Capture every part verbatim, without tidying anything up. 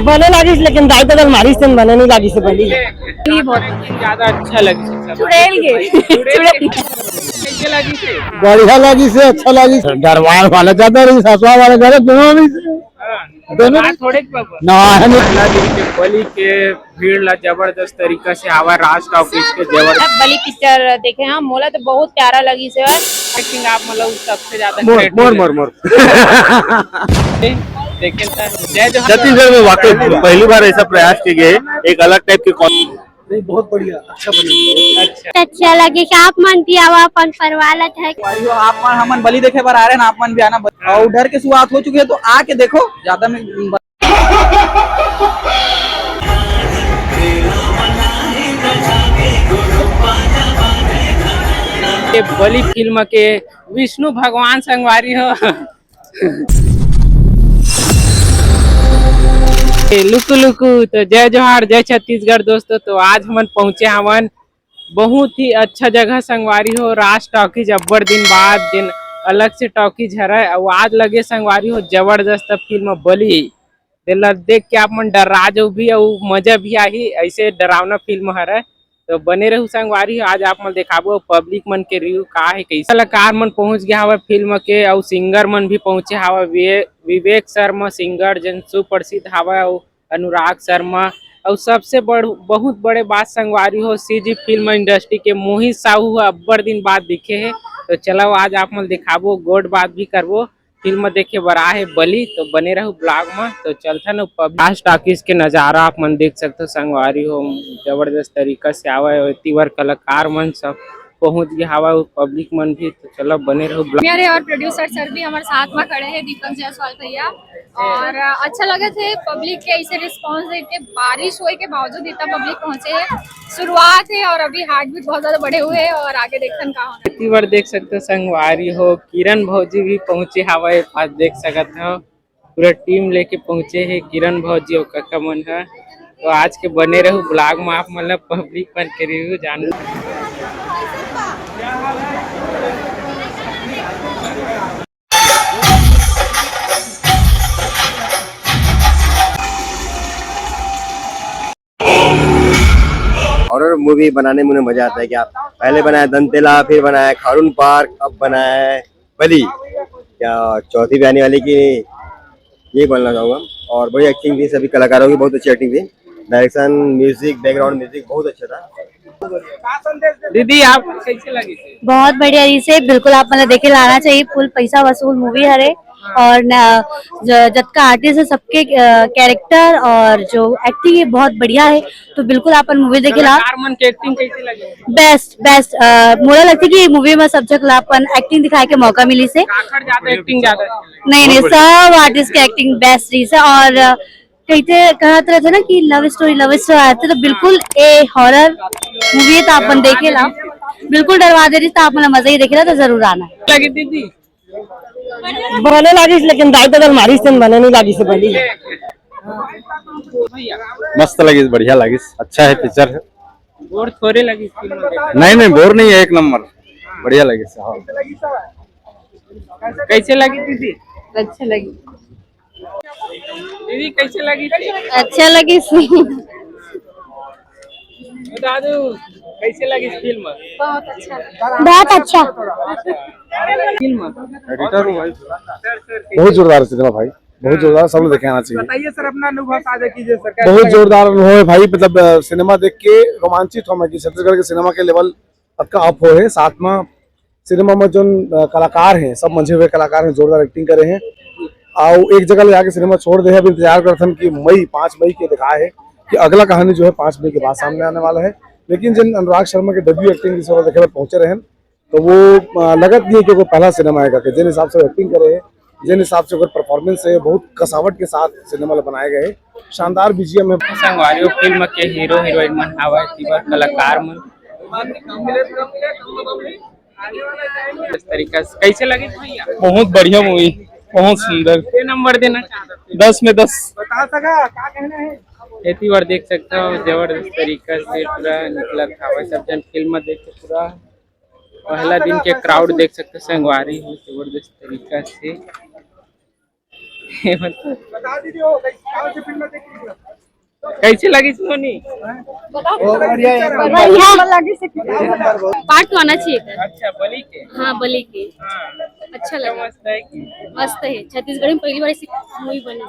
बने लागिस, लेकिन दाई बदल मारिस तेन बने नहीं लागिस हे बली। नहीं बहुत। लेकिन ज्यादा अच्छा लगिस हे सब। चुड़ैल के। चुड़ैल के। कैसे लगिस हे? बढ़िया लगिस हे, अच्छा लगिस हे। दरबार वाला ज्यादा रहिस, ससुरा वाला ज्यादा, दोनों रहिस हे। हाँ। दोनों दरबार थोड़े के बाबा। ना, है नहीं। पहला दिन के बली के भीड़ ला जबरदस्त तरीका से आवा राज टॉकीज के जबरदस्त। बली पिक्चर देखे, हाँ, मोला तो बहुत प्यारा लगिस हे। Acting आप मतलब सबसे ज्यादा मोर, credit मोर, मिले। मोर, मोर। देखे था, जय जोहार। छत्तीसगढ़ में वाकई पहली बार ऐसा प्रयास किए गए, एक अलग type के कॉन- नहीं, बहुत बढ़िया, अच्छा बना। अच्छा। अच्छा लगिस, आप मन भी आवा अपन परिवार ला धर। भाई हो, आप मन हमन बली देखे बर आ रहे हैं, आप मन भी आना। और डर के शुरुआत हो चुकी है, तो आके देखो, ज्यादा में ये बली फिल्म के विष्णु भगवान संगवारी हो। ए, लुकु लुकु, तो जय जोहार, जय छत्तीसगढ़ दोस्तों। तो आज हमन पहुंचे हवन बहुत ही अच्छा जगह संगवारी हो, राज टॉकीज। अब्बड़ दिन बाद जेन अलग से टॉकीज हरय, अउ आज लगे संगवारी हो जबरदस्त फिल्म बली। तेला देख के आप मन डर्रा जाहू भी अउ मजा भी आही, ऐसे डरावना फिल्म हरय। तो बने रहू संगवारी, आज आप मन देखाबो पब्लिक मन के रिव्यू का हे, कैसे कलाकार मन पहुंच गया हवय फिल्म के, अउ सिंगर मन भी पहुंचे हवय। विवे-, विवेक शर्मा सिंगर जेन सुप्रसिद्ध हवय, अउ अनुराग शर्मा, अउ सबसे बड़, बहुत बड़े बात संगवारी हो, सीजी फिल्म इंडस्ट्री के मोहित साहू ह अब्बड़ दिन बाद दिखे हे। तो चलो आज आप मन देखाबो, गोठ बात भी करबो। फिल्म देखे बर आए हे बली, तो बने रहू ब्लॉग में। तो चलथन पब्लिक राज टॉकीज के नजारा आप मन देख सकथो संगवारी हो, जबरदस्त तरीका से आवे। एती बर कलाकार मन सब पहुंच गए हवा, पब्लिक मन भी। तो चलो बने रहू ब्लॉग। मेरे और प्रोड्यूसर सर भी हमारे साथ में खड़े हैं, दीपक जायसवाल भैया। और अच्छा लगे थे पब्लिक के ऐसे रिस्पांस देख के, बारिश होए के बावजूद इतना पब्लिक पहुंचे है। शुरुआत है और अभी हार्ट बीट बहुत ज्यादा बढ़े हुए हैं और आगे देखन का होना। एती बर देख सकते हो संगवारी हो, किरण भौजी भी पहुंचे हवय, आज देख सकत हो पूरा टीम लेके पहुंचे हे किरण भौजी और काका मन ह। तो आज के बने रहू ब्लॉग में, आप मन ला पब्लिक मन के रिव्यू जान। हॉरर मूवी बनाने में उन्हें मजा आता है क्या? पहले बनाया दंतेला, फिर बनाया खारून पार्क, अब बनाया है बली। क्या चौथी भी आने वाली कि ये बोलना चाहूँगा। और बड़ी एक्टिंग थी सभी कलाकारों की, बहुत अच्छी एक्टिंग थी। डायरेक्शन, म्यूजिक, बैकग्राउंड म्यूजिक बहुत अच्छा था। दीदी, आप कैसे लगी थी? बहुत बढ़िया रहिस हे, बिल्कुल आप मन ला देखे ला आना चाहिए। फुल पैसा वसूल मूवी हरे। और न, ज-, जतका आर्टिस्ट है सबके कैरेक्टर और जो एक्टिंग है बहुत बढ़िया है, तो बिल्कुल आप मन मूवी देखे ला। कलाकार मन के एक्टिंग कैसे लगे? Best, best. मोला लगथे कि ये मूवी में सब झन ला अपन एक्टिंग दिखाए के मौका मिलिस हे। काखर ज्यादा, एक्टिंग ज्यादा? नहीं नहीं, सब आर्टिस्ट के एक्टिंग बेस्ट रहिस हे। और कहिथे, कहत रहथे ना कि लव स्टोरी, लव स्टोरी आथे, तो बिल्कुल ए हॉरर मूवी है, तो आप मन देखे ला, बिल्कुल डरवा दे रहिस, तो आप मन ला मजा ही देखे ला, तो जरूर आना। लगी दीदी? बने लागिस, लेकिन दाई बदल मारिस तेन बने नहीं लागिस हे बली। मस्त लगिस, बढ़िया लगिस, अच्छा है पिक्चर है। बोर थोड़े लगिस फिल्म देख? नहीं नहीं, बोर नहीं है, एक नंबर, बढ़िया लगिस। हाँ। कैसे लगी दीदी? अच्छा लगी। दीदी, कैसे लगी? अच्छा लगी। दादू, कैसे लगी फिल्म? बहुत अच्छा। बहुत अच्छा। फिल्म? एडिटर हूँ भाई। बहुत जोरदार सिनेमा भाई, बहुत जोरदार, सब लोग देखे आना चाहिए। बताइए सर, अपना अनुभव साझा कीजिए सर, कैसा बहुत लगा? जोरदार अनुभव है भाई, मतलब अ, सिनेमा देख के रोमांचित हो मैं कि छत्तीसगढ़ के सिनेमा के लेवल अतका अप हो है। साथ में सिनेमा में जोन अ, कलाकार हैं, सब मंझे हुए कलाकार हैं, जोरदार एक्टिंग करे हैं। और एक जगह ले जाके सिनेमा छोड़ दे हैं। अब इंतजार करथन कि मई, पाँच मई के दिखाए है कि अगला कहानी जो है पाँच मई के बाद सामने आने वाला है। लेकिन जिन अनुराग शर्मा के डेब्यू एक्टिंग जिस वक्त देखे बर पहुंचे रहे हैं, तो वो अ, लगत नहीं है कि वो पहला सिनेमा है करके। जिन हिसाब से एक्टिंग करे हैं, जिन हिसाब से ओकर परफॉर्मेंस है, बहुत कसावट के साथ सिनेमा ला बनाए गए हैं। शानदार बीजीएम है। संगवारी हो, फिल्म के हीरो हीरोइन मन हवय, एती बर कलाकार मन। इस तरीका से कैसे लगे भैया? बहुत बढ़िया मूवी, बहुत सुंदर। के नंबर देना चाहते हो? दस में दस। बता सका, क्या कहना है? एती बर देख सकते हो, जबरदस्त तरीका से पूरा निकलत हवय, सब जन फिल्म देख के पूरा पहला दिन के क्राउड देख सकते हो, संगवारी हो, जबरदस्त तरीका से। ये मतलब बता दीजिए, वो कौन सी फिल्म देख रही हो? कैसे लगी सोनी? बहुत बढ़िया है। बढ़िया। पार्ट तो आना चाहिए था। अच्छा, बलि के। हाँ, बलि के। हाँ। अच्छा लगा। मस्त है कि मस्त है। छत्तीसगढ़ में पहली बार ऐसी मूवी बनी।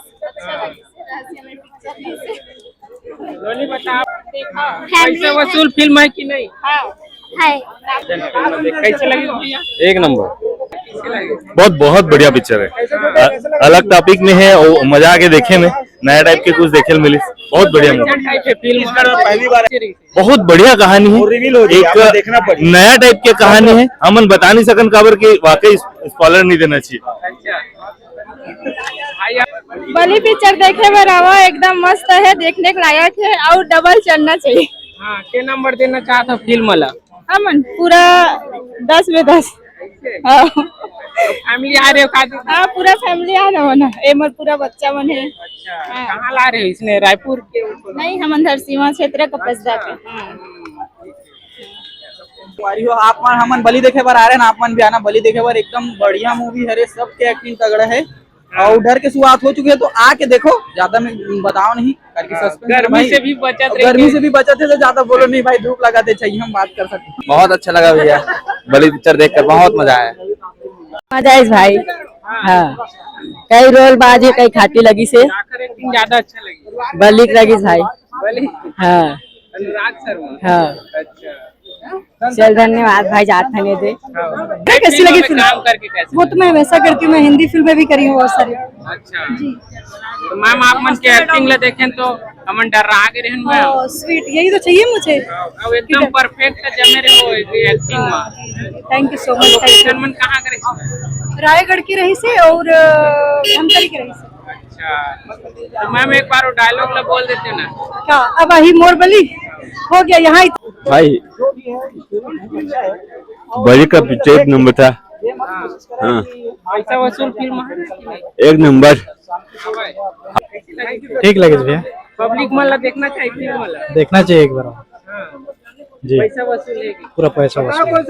सोनी, बता, आप देखा, पैसा वसूल फिल्म है कि नहीं? है। कैसे लगी भैया? एक नंबर। कैसे लगी? बहुत बहुत बढ़िया पिक्चर है। अ- अलग टॉपिक में है, वो मजा आके देखे में, नया टाइप के कुछ देखे मिली। बहुत बढ़िया मूवी। टाइप के फिल्म है, पहली बार। बहुत बढ़िया कहानी है। रिवील हो जाए, एक आपको देखना पड़ेगा। नया टाइप के कहानी है। हमन बता नहीं सकन काबर के वाकई स्पॉइलर नहीं देना चाहिए। अच्छा भाई, आप बलि पिक्चर देखे बर आवा, एकदम मस्त है, देखने के लायक है और डबल चढ़ना चाहिए। हाँ, के नंबर देना चाहता फिल्म वाला? हमन पूरा दस में दस। हाँ। फैमिली आ रहे हो खातिर? हाँ, पूरा फैमिली आ रहा है ना, ए मोर पूरा बच्चा मन है। अच्छा, कहाँ ला रहे हो इसने? रायपुर के? नहीं, हम अंदर सीमा क्षेत्र का पसदा के। हाँ। संगवारी हो, आप मन, हमन बलि देखे बर आ रहे हैं ना, आप मन भी आना बलि देखे बर। एकदम बढ़िया मूवी हरे, सबके एक्टिंग तगड़ा है और डर के शुरुआत हो चुकी है, तो आके देखो, ज्यादा मैं बताओ नहीं करके सस्पेंस है गर्मी भाई। से भी बचत अब रही गर्मी है। से भी बचत है तो ज्यादा बोलो नहीं भाई, धूप लगा दे चाहिए, हम बात कर सकते हैं। बहुत अच्छा लगा भैया, बलि पिक्चर देखकर बहुत मजा आया। मजा आइस भाई। हाँ, कई रोल बाज है, कई खाटी लगी से काकर एक्टिंग ज्यादा अच्छा लगी? बलिक लगी भाई। बलि? हाँ। अनुराग शर्मा। हाँ। अच्छा। चल, धन्यवाद भाई, जात हने दे। हाँ। कैसी लगी फिल्म? काम करके कैसे? वो तो मैं हमेशा करती हूँ, मैं हिंदी फिल्में भी करी हूँ बहुत सारी। अच्छा। तो मैम, आप मन के एक्टिंग ला देखें तो हमन डर्रा गे रहन मैम। स्वीट, यही तो चाहिए मुझे। अब एकदम परफेक्ट जमे रहे हो एक्टिंग में। Thank you so much. Location मन कहाँ करे? रायगढ़ की रही से और अ, धमतरी की रही से। अच्छा, तो मैम एक बार वो डायलॉग ला बोल देते ना। क्या अब अही मोर बलि हो गया यहाँ इत- भाई, बलि का पिक्चर एक नंबर था। हाँ। पैसा वसूल फिल्म है कि नहीं? एक नंबर। ठीक लगे भैया, पब्लिक मन ला देखना चाहिए फिल्म वाला। देखना चाहिए एक बार। हाँ। जी, पैसा वसूल है कि? पूरा पैसा वसूल।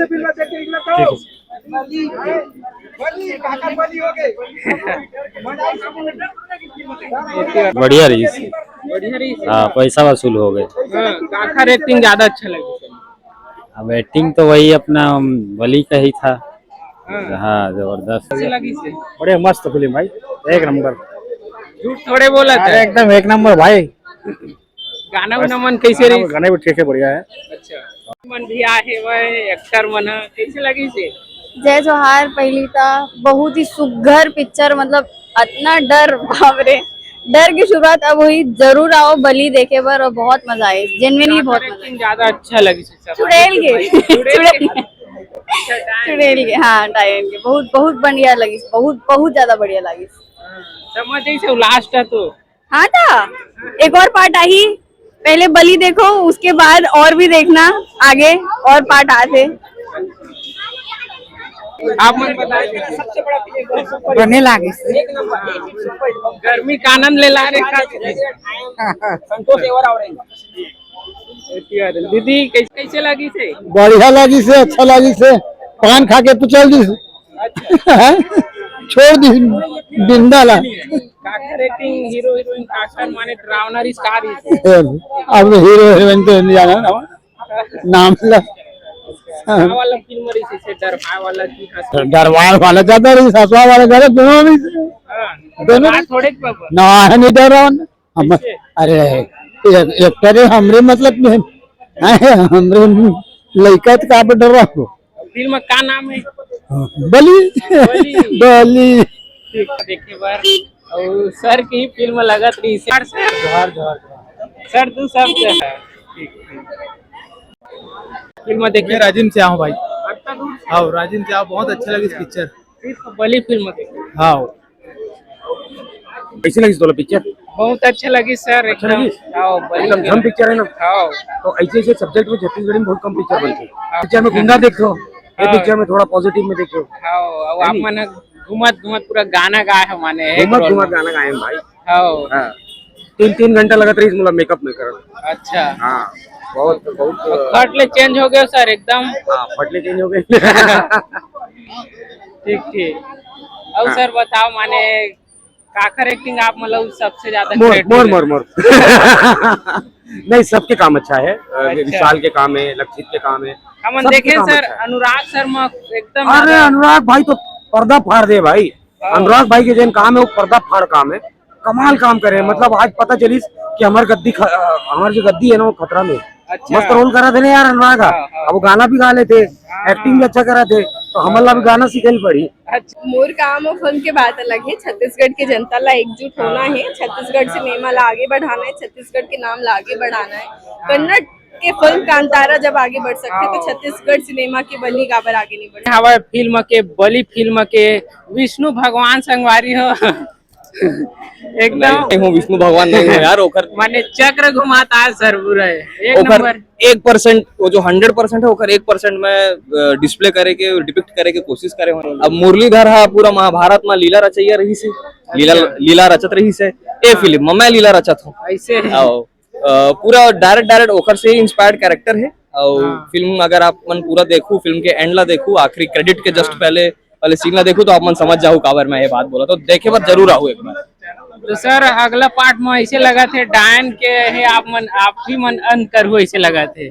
ठीक है। बढ़िया रही। बढ़िया रही। हाँ, पैसा वसूल हो गए। हाँ, काकर एक्टिंग ज्यादा अच्छा लगे? अब एक्टिंग तो वही अपना बलि का ही था। हाँ। हाँ, जबरदस्त। कैसी लगी से? बढ़िया, मस्त फिल्म भाई, एक नंबर। झूठ थोड़े बोला था। अरे एकदम एक नंबर भाई। गाना उना मन कैसे रही? गाने भी ठीक है, बढ़िया है। अच्छा, मन भी आहे वह एक्टर मन ह, कैसे लगी से? जय जोहार। पहली तो बहुत ही सुघर पिक्चर, मतलब इतना डर, बाप रे, डर की शुरुआत अब हुई। जरूर आओ बलि देखे बर, और बहुत मजा आए, जेन्युइनली बहुत मजा आए। एक्टिंग ज्यादा अच्छा लगी से सब। चुड़ैल के। चुड़ैल के। चुड़ैल के, हाँ, डायन के बहुत, बहुत बढ़िया लगी, बहुत, बहुत ज्यादा बढ़िया लगी। समझ जैसे लास्ट है तो। हाँ था, एक और पार्ट आई, पहले बलि देखो, उसके बाद और भी देखना आगे, और पार्ट आते। आप मन बताइए, सबसे बड़ा फिल्म कौन सा? बने लागे। गर्मी का आनंद ले ला रहे खास। संतोष एवर और दीदी कैसे, कैसे लगी से? बढ़िया लगी से, अच्छा लगी से। पान खा के तू चल दी, छोड़ दी बिंदा ला। काकर एक्टिंग, हीरो हीरोइन काकर माने डरावना रिस कहा रही से? अब हीरो हीरोइन तो नहीं जाना ना, नाम ला। का वाला फिल्म रही से, डरवा वाला की हंस? डरवाल वाला ज्यादा रही, हंसवा वाला ज्यादा, दोनों भी। हाँ। दोनों बात थोड़े के बाबा। ना है, नहीं डर रहा हूँ। हम, कैसे? अरे, एक, एक्टर है हमरे, मतलब में है, हमरे लइका तो का पे डर रहा हो। फिल्म का नाम है? बलि। बलि। बलि। ठीक, देखे बार। और सर की फिल्म लगत रही सर। सर, जोहार, जोहार, जोहार। सर, तू सब ठीक, ठीक। फिल्म देखे? मैं राजिम से आया हूँ भाई। अतना दूर से? हाँ, राजिम से आया, बहुत अच्छा लगी पिक्चर। सिर्फ बलि फिल्म देखे? हाँ। कैसी लगी तोला पिक्चर? बहुत अच्छा लगी सर, अच्छा एकदम। लगी? हाँ, बलि एकदम धम पिक्चर है ना? हाँ। तो ऐसे ऐसे सब्जेक्ट में छत्तीसगढ़ी में बहुत कम पिक्चर बनते हैं। पिक्चर में गुंडा देख लो, ये हाँ। पिक्चर में थोड़ा पॉजिटिव में देख लो। हाँ, अब है आप नी? मन घूमत घूमत पूरा गाना गाए है माने एक घूमत रोल घूमत में। गाना गाए हैं भाई। हाँ। हाँ, तीन तीन घंटा लगा रही मतलब मेकअप में कर। अच्छा। हाँ, बहुत बहुत। खट ले चेंज हो गया सर एकदम। हाँ, फटले चेंज हो गए। ठीक, ठीक। अब हाँ। सर बताओ माने काकर एक्टिंग आप मतलब सबसे ज्यादा मोर, मोर, मोर, मोर। नहीं, सबके काम अच्छा है। अच्छा। विशाल के काम है, लक्षित के काम है, हमन देखे सर, अच्छा है। अनुराग शर्मा एकदम, अरे, अनुराग भाई तो पर्दा फाड़ दे भाई। हाँ। अनुराग भाई के जेन काम है, वो पर्दा फाड़ काम है, कमाल काम करे हैं। हाँ। मतलब, आज पता चलिस कि हमर गद्दी, हमर जो गद्दी है ना, वो खतरा में। अच्छा। मस्त रोल करा थे ना यार अनुराग। हाँ, हाँ। अब वो गाना भी गा लेते, हाँ, एक्टिंग भी अच्छा करा थे, तो हमन ला भी गाना सीखे ल पड़ी। अच्छा। मोर काम अउ फिल्म के बात अलग है। छत्तीसगढ़ के जनता ला एकजुट होना है, छत्तीसगढ़ सिनेमा ला आगे बढ़ाना है, छत्तीसगढ़ के नाम ला आगे बढ़ाना है। कन्नड़ के फिल्म कांतारा जब आगे बढ़ सकते तो छत्तीसगढ़ सिनेमा के बलि काबर आगे नहीं बढ़ सकते। हवा फिल्म के, बलि फिल्म के विष्णु भगवान संगवारी हो। एकदम नहीं, नहीं हूँ, विष्णु भगवान नहीं हूँ यार। ओकर माने चक्र घुमाता है सर, पूरा है एक ओकर नंबर। एक परसेंट, वो जो हंड्रेड परसेंट है, ओकर एक परसेंट में डिस्प्ले करे के, डिपिक्ट करे के कोशिश करे हो। अब मुरलीधर हा पूरा महाभारत में लीला रचैया रहिस हे, लीला, अच्छा। लीला रचत रहिस हे। ए हाँ। फिल्म में मैं लीला रचत हूँ। ऐसे है। आओ। अ, पूरा डायरेक्ट, डायरेक्ट ओकर से ही इंस्पायर्ड कैरेक्टर है। और हाँ। फिल्म अगर आप मन पूरा देखू, फिल्म के एंड ला देखू, आखिरी क्रेडिट के जस्ट हाँ। पहले वाले सीन ला देखू, तो आप मन समझ जाहू काबर मैं ये बात बोला। तो देखे बर जरूर आहू एक बार। तो सर, अगला पार्ट में ऐसे लगा थे डायन के है, आप मन, आप ही मन अंत करहू ऐसे लगा थे।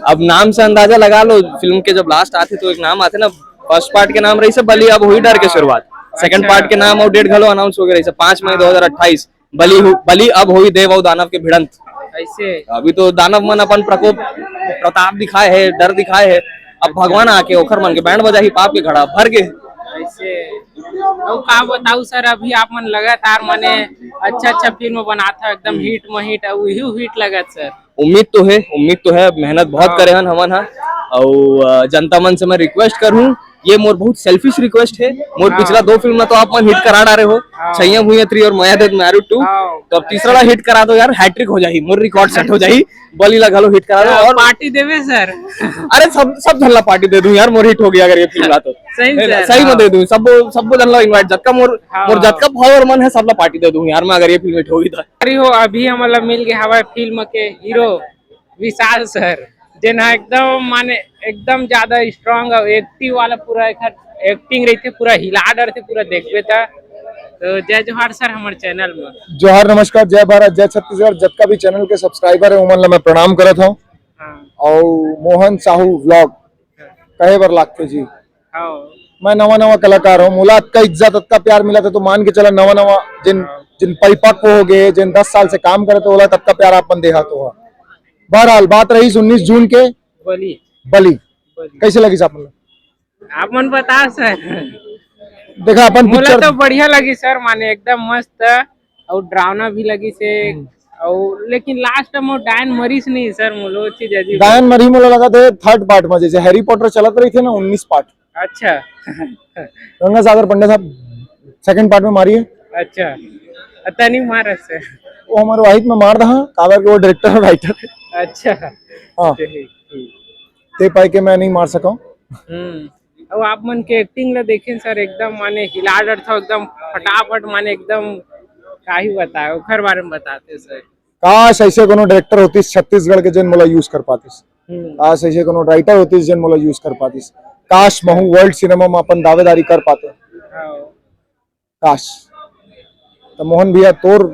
अब नाम से अंदाजा लगा लो, फिल्म के जब लास्ट आते तो एक नाम आते ना, फर्स्ट पार्ट के नाम रहिस हे बलि अब होई डर के शुरुआत, सेकंड अच्छा। पार्ट के नाम और डेट घलो अनाउंस हो गए रहिस हे, पाँच मई हाँ। दो हज़ार अट्ठाईस। बलि हु-, बलि अब होई देव अउ दानव के भिड़ंत। ऐसे। अभी तो दानव मन अपन प्रकोप, प्रताप दिखाए है, डर दिखाए है। अब भगवान आके ओखर मन के बैंड बजाही, पाप के घड़ा भर गे। ऐसे। अउ का बताऊ सर, अभी आप मन लगातार माने अच्छा अच्छा फिल्म बनात हे, एकदम हम्म। हिट में हिट, अउ उही हिट लगत सर। उम्मीद तो है, उम्मीद तो है, मेहनत बहुत हाँ। करे हन हमन हा। अउ, अ, जनता मन से मैं रिक्वेस्ट करहूँ, ये मोर बहुत सेल्फिश रिक्वेस्ट है। मोर हाँ। पिछला दो फिल्म ला तो आप मन हिट करा डारे हो, हाँ। छैया भुइया थ्री और मया देत मारू टू। हाँ। तो अब तीसरा ला हिट करा दो यार, हैट्रिक हो जाही, मोर रिकॉर्ड सेट हो जाही। बलि ला घलो हिट करा दो हाँ, और पार्टी देवे सर। अरे सब, सब झन ला पार्टी दे दूं यार, मोर हिट हो गया अगर ये फिल्म ला तो। सही में नहीं, सर, सही में हाँ। दे दूं, सब, सब झन ला इनवाइट, जतका मोर, हाँ, मोर हाँ। जतका फॉलोअर मन है, सब ला पार्टी दे दूं यार मैं, अगर ये फिल्म हिट होगी तो। अरे हो, अभी हमन ला मिल गया हवा फिल्म के हीरो विशाल सर, जेन ह एकदम माने एकदम ज्यादा स्ट्रांग अउ एक्टिव वाला पूरा एखर एक्टिंग रहिथे, पूरा हिला डरथे, पूरा देखबे त। तो जय जोहार सर हमर चैनल में। जोहार, नमस्कार, जय भारत, जय छत्तीसगढ़। जतका भी चैनल के सब्सक्राइबर है, उमन ला मैं प्रणाम करत हूँ। हाँ। और मोहन साहू व्लॉग कहे बर लागथे जी। हाँ। मैं नवा नवा कलाकार हूँ, मोला अतका इज्जत, अतका प्यार मिला था, तो मान के चला नवा नवा जिन, हाँ। जिन परिपक्व हो गए, जिन दस साल से काम करे, तो ओला ततका प्यार आप मन देहा तो हा। बहरहाल, बात रहिस उन्नीस जून के बलि। बलि। बलि। कैसे लगिस आप मन ला? आप मन बता सर। देखा, अपन मोला पिक्चर तो बढ़िया लगी सर, माने एकदम मस्त, अउ डरावना भी लगिस हे, हम्म। अउ लेकिन लास्ट में डायन मरिस नहीं सर, मोला वो चीज अजीब डायन लगी। मरही मोला लगा थे थर्ड पार्ट में, जैसे हैरी पॉटर चलत रहिथे ना उन्नीस पार्ट। अच्छा। गंगा सागर पंडे साहब सेकंड पार्ट में मारी है। अच्छा। अतनी मार सर। वो हमर वाहित में मार दहा, काबर के वो डायरेक्टर और राइटर है। अच्छा। हाँ। ठीक, ठीक। ते पाई के मैं नहीं मार सका हूँ। हम्म। अब आप मन के एक्टिंग ला देखें सर, एकदम माने हिला डरथव, एकदम फटाफट, माने एकदम का ही बताए, ओखर बारे में बताते सर। काश ऐसे कोनो डायरेक्टर होतिस छत्तीसगढ़ के, जेन मोला यूज़ कर पातिस। हम्म। काश ऐसे कोनो राइटर होतिस, जेन मोला यूज़ कर पातिस। काश महू वर्ल्ड सिनेमा में अपन दावेदारी कर पाते। हाँ। काश। तो मोहन भैया, तोर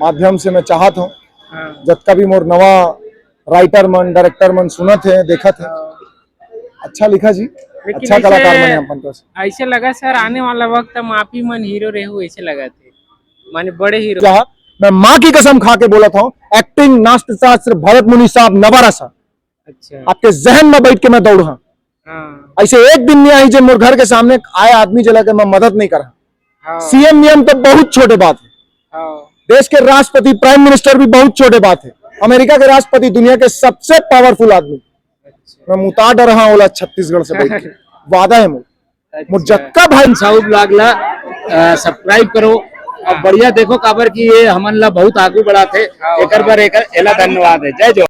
माध्यम से मैं चाहत हूँ, हाँ। जतका भी मोर नवा राइटर मन, डायरेक्टर मन सुनत हे, देखत हे, हाँ। अच्छा लिखा जी, लेकिन अच्छा ऐसे, कलाकार मन हे अपन पास। ऐसे लगा सर, आने वाला वक्त में आप ही मन हीरो रेहू, ऐसे लगा थे, माने बड़े हीरो। क्या? मैं माँ की कसम खा के बोलत हूँ, एक्टिंग नास्त्र शास्त्र भरत मुनि साहब नवारा सा। अच्छा। आपके जहन में बैठ के मैं दौड़ हाँ। हाँ। ऐसे एक दिन नहीं आई जे मोर घर के सामने आए आदमी जेला के मैं मदद नहीं करा। हाँ। सीएम वीएम तो बहुत छोटे बात है। हाँ। देश के राष्ट्रपति, प्राइम मिनिस्टर भी बहुत छोटे बात है। अमेरिका के राष्ट्रपति दुनिया के सबसे पावरफुल आदमी। अच्छा। मैं मुता डर रहा हूँ ओला छत्तीसगढ़ से बैठ के। वादा है मोर। अच्छा। मोर जतका भाई साहू ब्लॉग ला, अ, सब्सक्राइब करो और बढ़िया देखो, काबर कि ये हमन ला बहुत आगू बढ़ाथे। हाँ, एकर हाँ। बर एकर एला धन्यवाद है। जय जोहार।